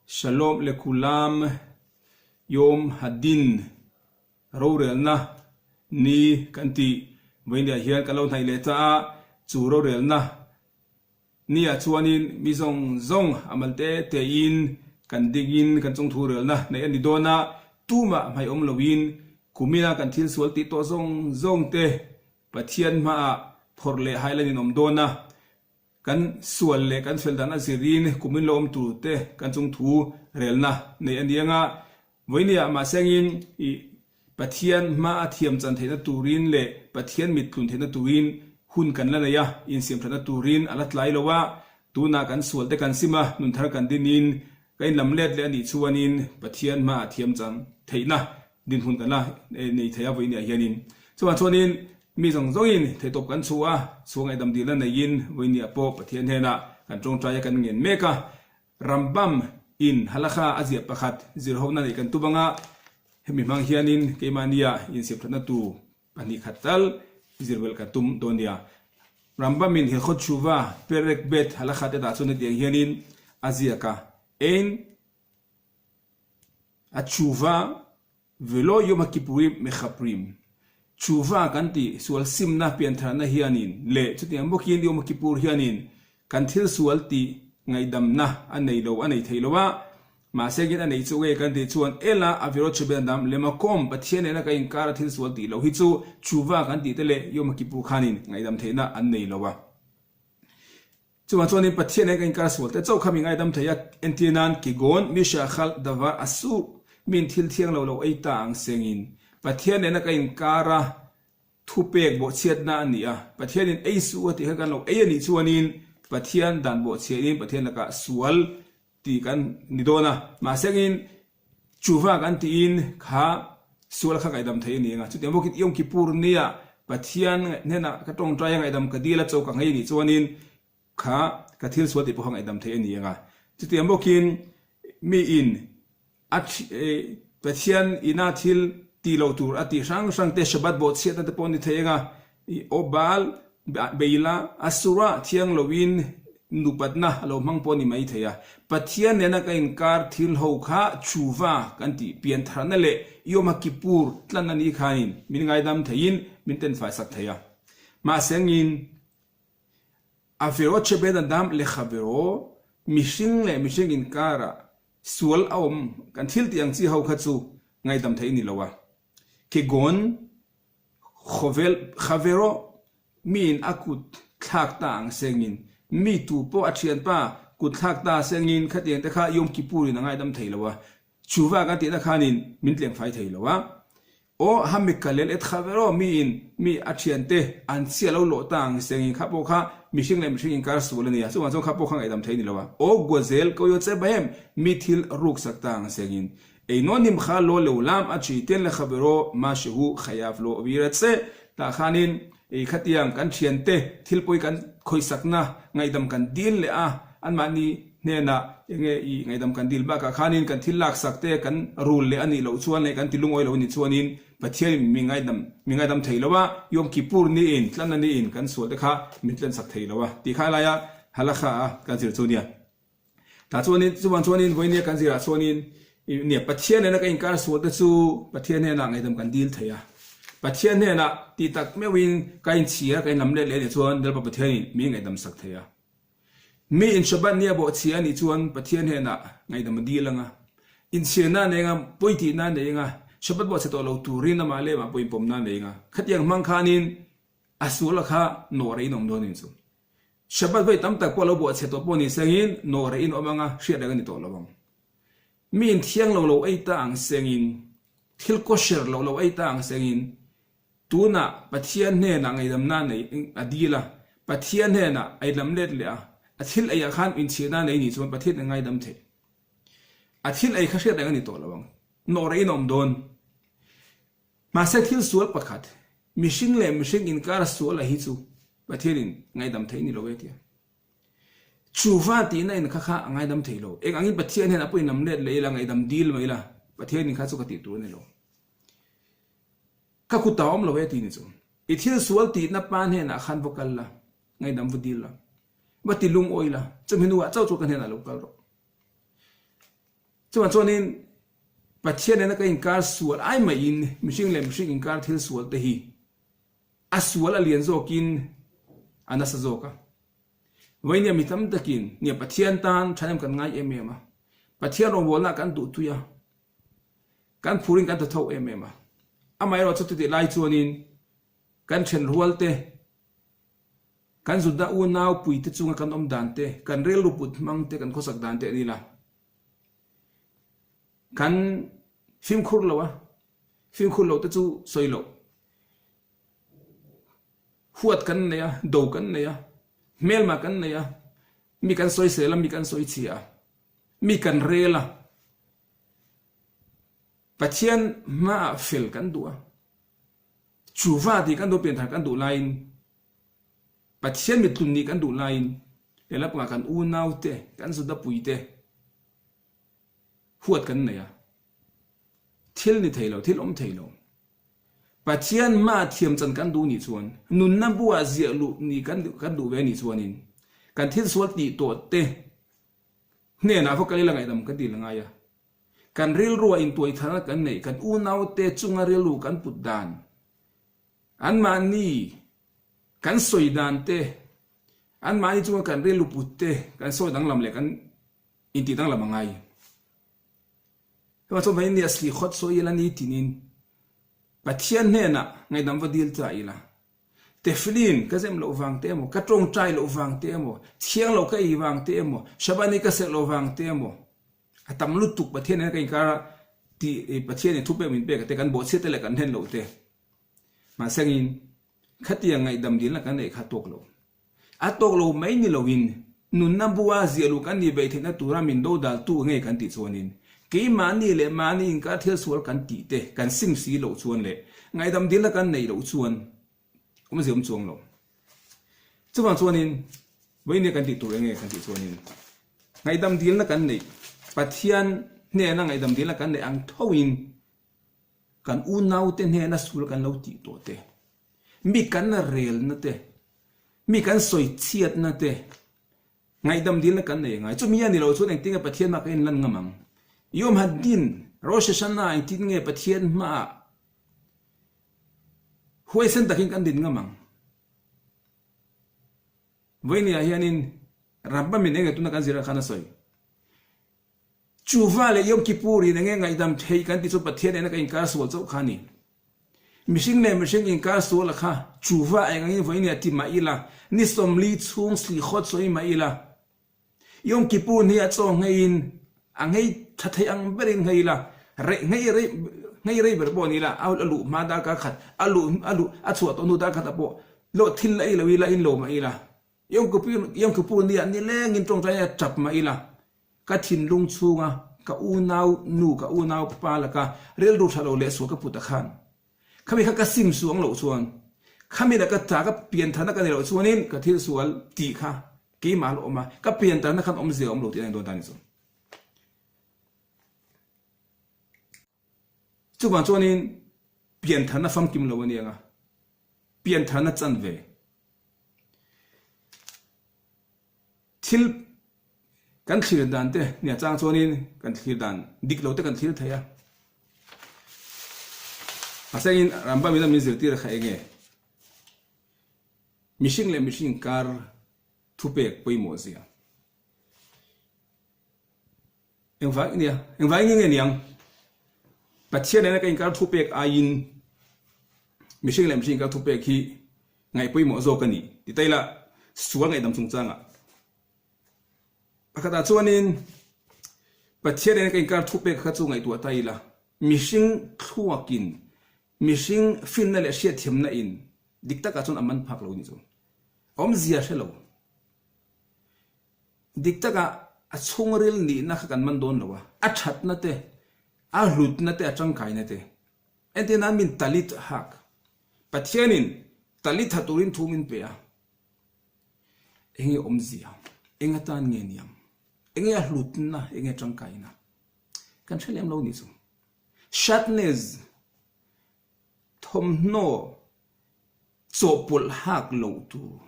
Shalom Lekulam Yom Hadin rorelna ni kan tih vawiinah hian kan lo hnaih leh ta a, chu rorelna ni ah chuanin mi zawng zawng a mal te tein kan dingin kan chungthu relna neih a ni dawn a, tumah hmai awm loin kumina kan thil sual tih tawh zawng zawng te Pathian hmaah phawrh leh hai lan in awm dawn a, kan sual leh kan fel dan a zirin kumin lo awm tur te kan chungthu relna neih a ni ang a, Vawinia mahsengin i Pathian hma a thiam chan theihna turin leh Pathian mit tlun theihna turin hun kan la nei a, insiam thatna turin a la tlai lo a, tunah kan sual te kan sim a, nun thar kan dinin ka inlam let leh a nih chuanin Pathian hma a thiam chan theihna dinhmun kan la nei thei a vawinia hianin. Chuvang chuanin mi zawng zawngin theihtawp kan chhuah a, chhuah ngaihdam dilna neiin vawinia pawh Pathian hnenah kan tawngtai a kan ngen mek a, Rambam in Halakha a ziah pakhat zirhona neih kan tum anga, hemi hmang hianin keimahnia insiamthatna tur 2 khat tal zirvelh kan tum dawn nia. Rambam in Hilchot Tshuva, Perek Bet Halakha te dah chuan hetiang hianin a ziak a, Ein a tshuva Velo Yom HaKippurim Mechaprim, Tshuva kan tih sual simna piantharna hianin leh chutiang bawkin Yom HaKippur hianin kan thil sual tih ngaihdamna a nei lo, a nei thei lo a, mahse engin a nei chu nge kan tih chuan Ela Avirot Sheben Adam Lemakom Pathian nena ka inkara thil sual tih lo hi chu Tshuva kan tih te leh Yom HaKippur khanin ngaihdam theihna an nei lo a. Chuvang chuanin Pathian eng inkar sual te chauh kha mi ngaidam thei a, entir nan Kegon, Misha, Khal, Davar, Asur, min thil thiang lo lo ei ta ang sengin Pathian nena ka inkar a thupek bawhchhiatna a ni a, Pathianin ei suh a tih kha kan lo ei a nih chuanin Pathian dan bawhchhiahin Pathian lakah sual tih kan ni dawn a, mahse angin chuva kan tiin kha sual kha ngaihdam thei a ni ang a, chutiang bawkin Yom Kippur nia Pathian hnenah ka tawngtai a ngaihdam ka dil a chaw ka nghei a nih chuanin kha ka thil sual tih pawh kha ngaihdam thei a ni ang a, chutiang bawkin miin a Pathian ina thil tih loh tur a tih hrang hrang te Shabbat bawhchhiatna te pawh a ni thei ang a, Obal Beila Asura thiang loin nupatna a lo hmang pawh a ni mai thei a. Pathian nena ka inkar thil ho kha Tshuva kan tih piantharna leh Yom HaKippur tlanna ni khanin min ngaidam theiin min tenfaisak thei a. Mahse ngin Averot Sheben Adam Lekhavero mihring leh mihring inkarah sual a awm kan thil tih ang chi ho kha chu ngaihdam theih a ni lo a. Kegon Khawvel Khavero miin a kut thlak ta ang sengin mi tu pawh a thianpa kut thlak ta sengin khatiang te kha Yom Kippur in a ngaidam thei lo a, Tshuva kan tihna khanin min tlengfai thei lo a. Aw Hamikalel et Khavero miin mi a thiante an chhia lo lawh ta ang sengin kha pawh kha mihring leh mihring inkar sual a ni a, chuvang chuan kha pawh kha ngaihdam thei a ni lo a. Aw Guazel ko yo che bahem mi thil ruksak ta ang sengin Eino nimkha lo leulam a chi ten le khabero ma shehu khayav lo vira che tah khanin ei khatiang kan thiante thil pawi kan khawisakna ngaihdam kan dil leh a anmahni hnenah enge i ngaihdam kan dil bakah khanin kan thil laksak te kan rul leh a nih loh chuan leh kan ti lungawi lo a nih chuanin Pathianin mi ngaidam mi ngaidam thei lo a, Yom Kippur niin tlanna niin kan sual te kha min tlensak thei lo a tih kha laia halakha a kan zir chu nia. Tah chuanin, chuvang chuanin vawinia kan zirah chuanin nia Pathian nena ka inkar sual te chu Pathian hnenah ngaihdam kan dil thei a. Pathian hnenah tih tak meuhin ka inchhir a, ka inlam let leh anih chuan Lalpa Pathianin min ngaihdam sak thei a. Mi in Shabbat nia bawhchhia anih chuan Pathian hnenah ngaihdam a dil ang a. Inchhirna a nei ang a, pawi tihna a nei ang a, Shabbat bawhchhe tawh lo turin amah leh amah pawh inpawmna a nei ang a. Khatiang hmang khanin a sual kha nawh rei in awm dawn anih chu. Shabbat vawi tam tak pawh lo buah chhe tawh pawh ni sengin nawh reh in awm anga hriat reng a ni tawh lo ang. Mi in thiang lo lo ei ta ang sengin, thil kosher lo lo ei ta ang sengin, tunah Pathian hnenah ngaihdamna nei a dil a, Pathian hnenah a inlam let leh a, a thil eiah khan inchhirna nei nih chuan Pathian a ngaidam theih. A thil ei kha hriat reng a ni tawh lo ang. Nawh reh in a awm dawn. Mahse thil sual pakhat, mihring leh mihring inkar sual a hi chu Pathianin ngaidam thei ni lo e tia. Chuva tihna in kha kha a ngaidam thei lo. Eng angin Pathian hian a pawhin lam let leh ila, ngaidam dil mai ila, Pathianin kha chu ka tih tur a ni lo. Ka kut a awm lo e ti ni chu. I thil sual tihna pa hnenah khan va kal la, ngaidam va dil la, va ti lungawi la, chumi hnuah chauh chu ka hnenah lo kal rawh. Chuvang chuanin Pathian nena ka inkar sual ai maiin mihring leh mihring inkar thil sual te hi a sual a lian zawkin a nasa zawk a. Vawini mi tam takin nia Pathian tan thahnem kan ngai em em a, Pathian rawngbawlna kan duhtui a, kan phurin kan tha tho em em a. Amaherawh chu chutih lai chuanin kan thenrual te, kan zutna unau puite chunga kan awm dan te, kan rilru put hmang te, kan khawsak dan te a ni la. Kan fimkhur lo a, fimkhur lo te chu sawi loh. Huat kan nei a, do kan nei a, hmelma kan nei a, mi kan sawisel a, mi kan sawichhia a, mi kan rel a, Pathian hmaah fel kan duh a, chuva tih kan duh pianthar kan duh laiin, Pathian mittlun nih kan duh laiin lehlam pangah kan unaute, kan zudapuite huat kan nei a, thil ni thei lo, thil awm thei lo. Pathian hmaah thiam chan kan duh nih chuan, nunna buah ziah luh nih kan duh ve nih chuanin kan thil sual tih tawh te hnenah va kal ila ngaihdam kan ti la ngai a. Kan rilruah intuaitharna kan neih, kan unaute chunga rilru kan put dan, anmahni kan sawi dan te, anmahni chunga kan rilru put te kan sawi danglam leh kan intih danglam a ngai. Hema chuan vawiin nia sli khawt sawi ila ni tinin Pathian hnenah ngaihdam va dil ta ila, Teflin ka zem loh vang te emaw, ka tawngtai loh vang te emaw, thiang lo ka ei vang te emaw, Shabani ka serh loh vang te emaw, a tam lutuk Pathian nen ka inkar a tih Pathian in thupek min pek a te kan bawhchhiat te leh kan hlen loh te. Mahsengin khatiang ngaihdam dilna kan neih kha tawk lo. A tawk lo mai ni loin nunna bua ziah luh kan nih beih theihna tura min dodal tu nge kan tih chuanin keimahni leh mahni inkar thil sual kan tih te kan sim si loh chuan leh ngaihdam dilna kan neih loh chuan awmzia awm chuang lo. Chuvang chuanin vawiin kan tih tur enge kan tih chuanin ngaihdam dilna kan neih Pathian hnena ngaihdam dilna kan neih ang thoin kan unaute hnena sul kan lo tih tawh te, mi kan relna te, mi kan sawi chhiatna te ngaihdam dilna kan nei angai. Chumi a ni lo chuan engtin nge Pathian hmaah ka inlan ngam ang? Yom Hadin, Rosh Hashanah engtin nge Pathian hmaah huaisen takin kan din ngam ang? Vawinia hianin Rambam in enge tuna kan zirah khan a sawi. Chuva leh Yom Kippur in enge ngaihdam theih kan ti chu Pathian ena ka inkar sual chauh kha a ni. Mihring leh mihring inkar sual a kha chuva eng angin vawiin a ti mah ila, ni 40 chhung slikhawt sawi mah ila, Yom Kippur ni a chaw ngheiin a nghei tha thei ang berin nghei ila, rei nghei rei nghei rei ber pawh ni ila, a luh hma darkar khat, a luh a luh a chhuah tawh hnu darkhat ah pawh lawh thil la ei lo ila in lo mah ila, Yom Kippur Yom Kippur ni ah nilengin tawngtai a tap mah ila, ka thinlung chhunga ka unau nu ka unau pa laka rilru tha lo leh sual ka put a khan khami kha ka sim suang loh chuan khami laka ta ka piantharna ka nei loh chuanin ka thil sual tih kha keimah la awm a, ka piantharna khan awmzia a awm lo tih a ni dawn ta a ni chu. Chuvang chuanin piantharna famkim lo a ni ang a, piantharna chanve thil kan thlir dan te nia chang chuanin kan thlir dan dik lo te kan thlir thei a. Mahsengin Rambam in a min zirtir kha enge mihring leh mihring kar thupek pawimawh zia. Engvang nia, engvang in nge niang? Pathian nena ka inkar thu pek aiin mihring leh mihring inkar thu pek hi ngaih pawimawh zawk a ni ti ta ila sual ngaihdam chungchangah. Pakhatah chuanin Pathian nena ka inkar thu pek kha chu ngaihtuah ta ila mihring thluakin mihring finna leh hriatthiamna in dik takah chuan a man phak lo ni chu. Awmzia hre lo. Dik takah a chhungril nihna kha kan man dawn lo a, a thatna te, a hlutna te, a tangkaina te. Entir nan min talit hak. Pathianin talit ha turin thu min pe a. Enge awmzia? Eng atan nge niang? Enge a hlutna? Enge a tangkaina? Kan hre lem lo ni chu. Shatnez, thawmhnaw chawhpawlh hak loh tur.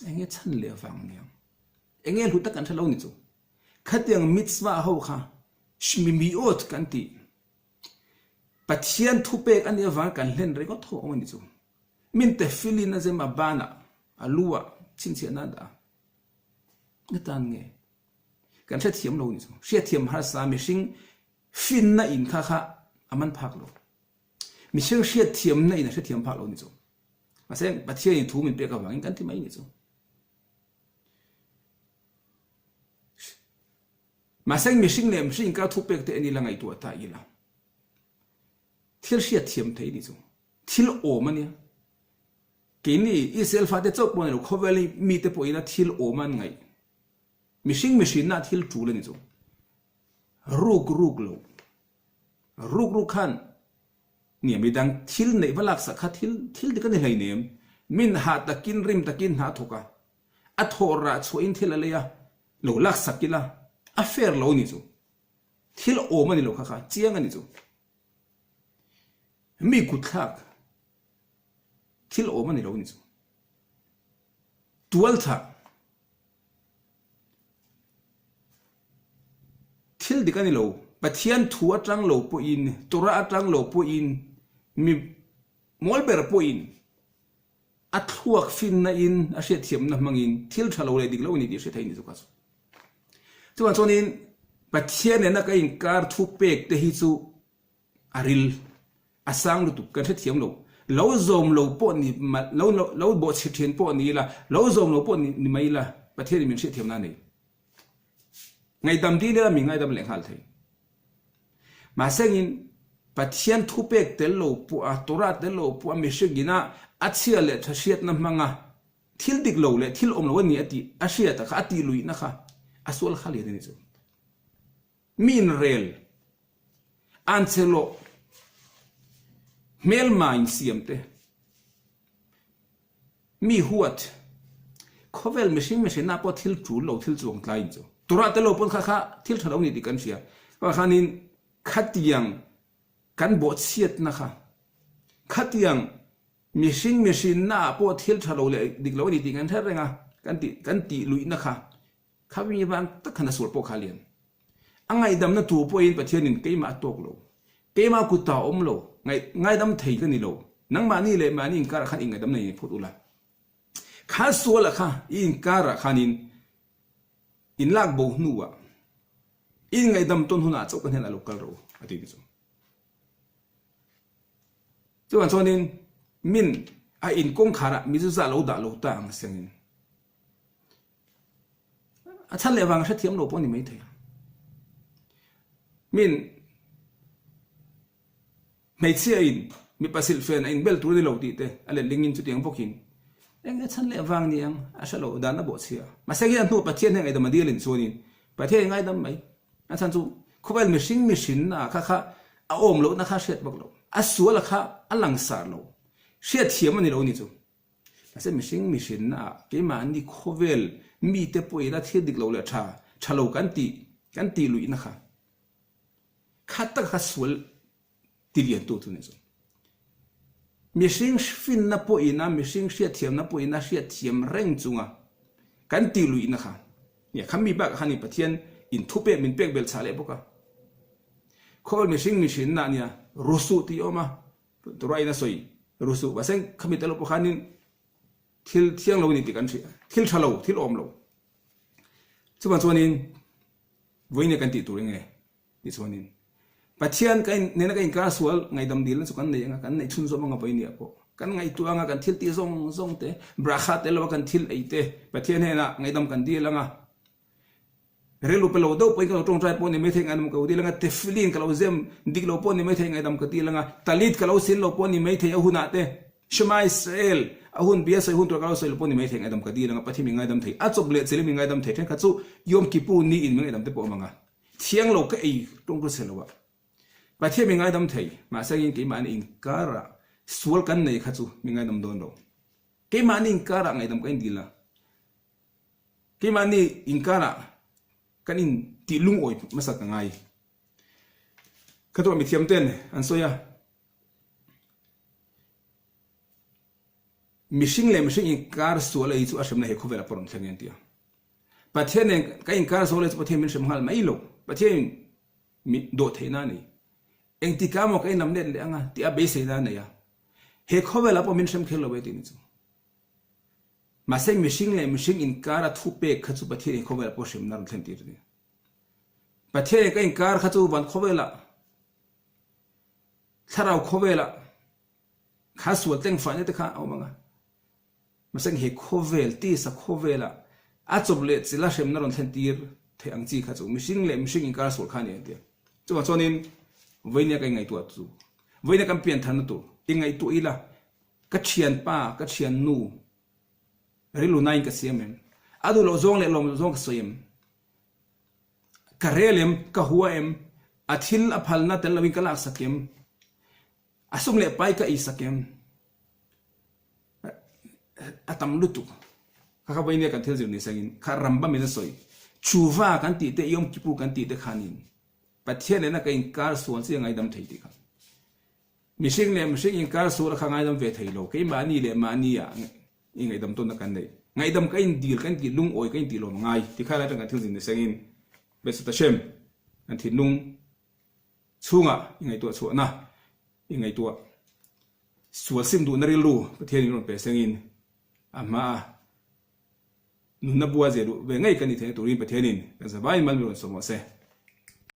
Enge chhan leh vang niang? Enge hlu tak kan hre lo ni chu. Khatiang mitzvah ho kha. Shmimiot kan tih Pathian thupek a nih avanga kan hlen ringawt ho awm a ni chu. Min tefillin a zem a banah, a lu ah chhinchhiahna a dah a. Atan nge? Kan hrethiam lo a ni chu. Hriatthiam harsa mihring finna in kha kha a man phak lo. Mihring hriatthiamna in a hrethiam phak lo a ni chu. Mahse Pathian in thu min pek avangin kan ti mai a ni chu. Mahse mihring leh mihring inkar thupek te en ila ngaihtuah ta ila. Thil hriatthiam thei a ni chu. Thil awm a nia. Keini Israel fate chauh pawh a ni lo, khawvel mite pawhin a thil awm an ngaih. Mihring mihrinna thil tul a ni chu. Ruk ruk lo. Ruk ruk khan nia midang thil neih va laksak kha thil thil dik a ni hleinem. Min hah takin rim takin hna a thawk a, a thawh rah chhuahin thil a lei a, lo laksak ila a fair lo a ni chu. Thil awm a ni lo kha kha chiang a ni chu. Mi kutthlak thil awm a ni lo a ni chu. Tualthah Thil dik a ni lo. Pathian thu atang lo pawhin, Torah atang lo pawhin, mi mawl ber pawhin a thluak finna in, a hriatthiamna hmangin thil tha lo leh dik lo a ni tih hriat theih a ni chu kha chu. Chuvang chuanin Pathian nena ka inkar thu pek te hi chu A ril a sang lutuk kan hrethiam lo. Lo zawm lo pawh ni lo lo bawhchhe thian pawh ni ila, lo zawm lo pawh ni mai ila, Pathianin min hriatthiamna a nei. Ngaihdam dil ila min ngaidam leh nghal thei. Mahsengin Pathian thupek tel lo pawh a, Torah tel lo pawh a mihring ina a chhia leh tha hriatna hmanga thil dik lo leh thil awm lo a ni a tih a hriat a kha a tih luihna kha a sual kha lian a ni chu. Mi inrel, anchhelawh, hmelma insiam te, mi huat, khawvel mihring mihrinna pawh thil tul lo, thil chuang tlai in chu. Torah te lo pawn kha kha thil tha lo ni tih kan hria. Chuvang khanin khatiang kan bawhchhiatna kha, khatiang mihring mihrinna ah pawh thil tha lo leh dik lo a ni tih kan hre reng a, kan tih kan tih luihna kha Khami vang tak khan a sual pawh kha a lian. A ngaihdamna tur pawhin Pathianin keimah a tawk lo. Keimah kut ta a awm lo. Ngaidam thei ka ni lo. Nangmahni leh mahni inkarah khan inngaihdam nei phawt ula. Kha sualah kha i inkarah khanin inlak bo hnuah i inngaihdam tawn hunah chauh ka hnenah lo kal rawh u a ti ni chu. Chuvang chuanin min a in kawngkharah mizuzah lo dah lo ta ang sengin A chhan leh vang a hrethiam lo pawh a ni maithei. Min hmeichhia in mipa silhfen a inbel tur a ni lo tih te a letling in chutiang bawkin eng nge chhan leh vang ni ang a hre lo dan a bawhchhia. Mahse hian hnu Pathian hian ngaidam a dil in chuanin Pathian in ngaidam mai. A chhan chu khawvel mihring mihrinna kha kha a awm lohna kha hriat bawk lo. A sual a kha a langsar lo. Hriatthiam a ni lo ni chu. Mahse mihring mihrinna ah keimahni khawvel mite pawhin a thil dik lo leh tha tha lo kan tih kan tih luihna kha kha tak kha sual ti liantu chu ni chu. Mihring finna pawhin a mihring hriatthiamna pawhin a hriatthiam reng chunga kan tih luihna kha nia kha mi bakah khan Pathian in thupek min pek belh chah leh bawk a. Khawvel mihring mihrinna nia rusuh tih a awm a. Turain a sawi ru suh. Mahse khami tel pawh khanin thil thiang lo a ni tih kan hria. Thil tha lo, thil awm lo. Chuvang chuanin vawiin kan tih tur eng nge tih chuanin Pathian ka in nena ka inkar sual ngaihdam dilna chu kan nei anga kan neih chhun zawm anga vawiin ah pawh kan ngaihtuah anga kan thil tih zawng zawng te brakha tel lova kan thil ei te Pathian hnenah ngaihdam kan dil anga Rilru pe lo deuh pawhin ka lo tawngtai pawh ni maithei ngaidam ka lo dil anga, tefillin ka lo zem dik lo pawh ni maithei ngaidam ka dil anga, talit ka lo sin lo pawh ni maithei a hunah te, Shema Israel a hun bia sawi hun tur ka lo sawi lo pawh ni maithei ngaidam ka dil anga, Pathian min ngaidam thei, a chawp leh chilin min ngaidam thei thenkhat chu Yom Kippur ni in min ngaidam te pawh awm anga, thiang lo ka ei tawngtu che lo a, Pathian min ngaidam thei, mahse engin keimahni inkarah sual kan nei kha chu min ngaidam dawn lo, keimahni inkarah ngaidam ka indil a. Keimahni inkarah kan in tih lungawi hmasa ka ngai. Kha tuah mithiam ten an sawi a, mihring leh mihring inkar sual ei chu a hremna he khawvelah pawh rawn thleng e an ti a. Pathian nen kan inkar sual ei chu Pathian min hrem nghal mai lo. Pathian in. Mi dawhtheihna a nei. Engtikah maw ka inlam let leh anga tih a beiseina a nei a. He khawvelah pawh min hrem kher lo e tih ni chu. Mahse mihring leh mihring inkara thu pek kha chu Pathian he khawvelah pawh hremna rawn thlen tir a ni. Pathian he ka inkar kha chu van khawvelah, thlarau khawvelah kha sual tlengfahna te kha a awm ang a. Mahse he khawvel, tisa khawvelah a chawp leh chila hremna rawn thlen tir theih ang chi kha chu mihring leh mihring inkar sual kha a ni a ti a. Chuvang chuanin vawinia ka inngaihtuah chu, vawinia kan piantharna tur inngaihtuah ila ka thianpa, ka thiannu rilru nain ka siam em? A duh loh zawng leh lawm loh zawng ka sawi em? Ka rel em? Ka hua em? A thil a phalna tel loin ka laksak em? A sum leh pai ka eisak em? A tam lutuk. Kha kha vawinia kan thil zir ni sangin kha Rambam in a sawi. Tshuva kan tih te, Yom Kippur kan tih te khanin Pathian nena ka inkar sual chi a ngaidam thei tih kha. Mihring leh mihring inkar sual a kha ngaidam ve thei lo. Keimahni leh mahni ah i ngaihdam tawnna kan nei. Ngaihdam ka indil, ka intih lungawi, ka intih lawm ngai ti kha lai atang kan thil zir ni sangin Besat Hashem kan thinlung Chhungah i ngaihtuah chhuahna, i ngaihtuah sual sim duhna rilru Pathianin rawn pe sengin a hmaa nunna bua zeh duh ve ngei kan ni theihna turin Pathianin kan zavaiin mal mi rawn sawm rawh se.